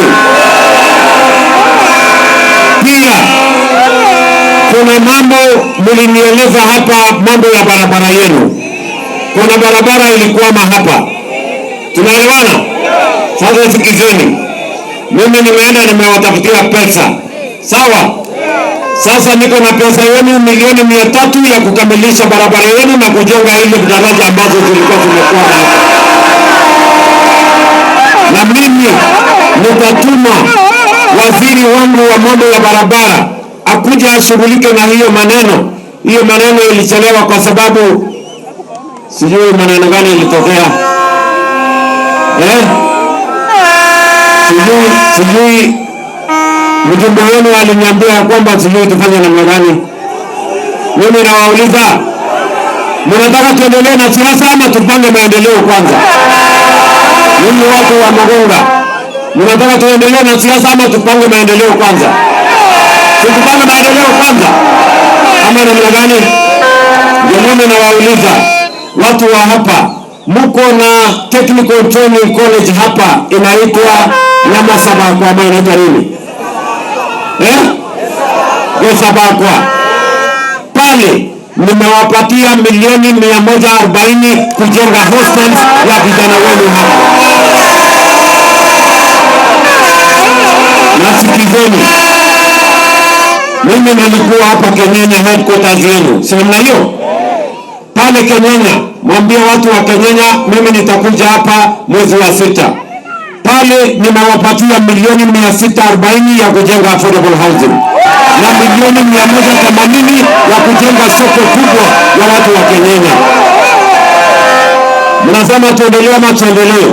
Tuendelee. Pia kuna mambo mlinieleza hapa, mambo ya barabara yenu. Kuna barabara ilikwama hapa, tunaelewana? Sasa sikizeni, mimi nimeenda nimewatafutia pesa, sawa? Sasa niko na pesa yenu milioni 300 ya kukamilisha barabara yenu na kujenga ile daraja ambazo zilikuwa zimekwama hapa, na mimi nitatuma waziri wangu wa mambo ya barabara akuja ashughulike na hiyo maneno. Hiyo maneno ilichelewa kwa sababu sijui maneno gani ilitokea, eh? Sijui mjumbe wenu aliniambia kwamba sijui tufanye namna gani. Mimi nawauliza, mnataka tuendelee na siasa ama tupange maendeleo kwanza? Ninyi watu wa Magonga, mnataka tuendelee na siasa ama tupange maendeleo kwanza? Si tupange maendeleo kwanza ama namna gani? Ndio mimi nawauliza watu wa hapa, mko na Technical Training College hapa inaitwa Nyamasabakwa ama inaitwa nini? Eh? Gesabakwa. Pale nimewapatia milioni 140 kujenga hostels ya vijana wenu hapa. Na sikizeni, mimi nilikuwa hapa Kenyenya headquarters yenu, si namna hiyo? Pale Kenyenya, mwambie watu wa Kenyenya mimi nitakuja hapa mwezi wa sita. Pale nimewapatia milioni 640 ya kujenga affordable housing na milioni 180 ya kujenga soko kubwa ya watu wa Kenyenya. Mnasema tuendelee ama tuendelee?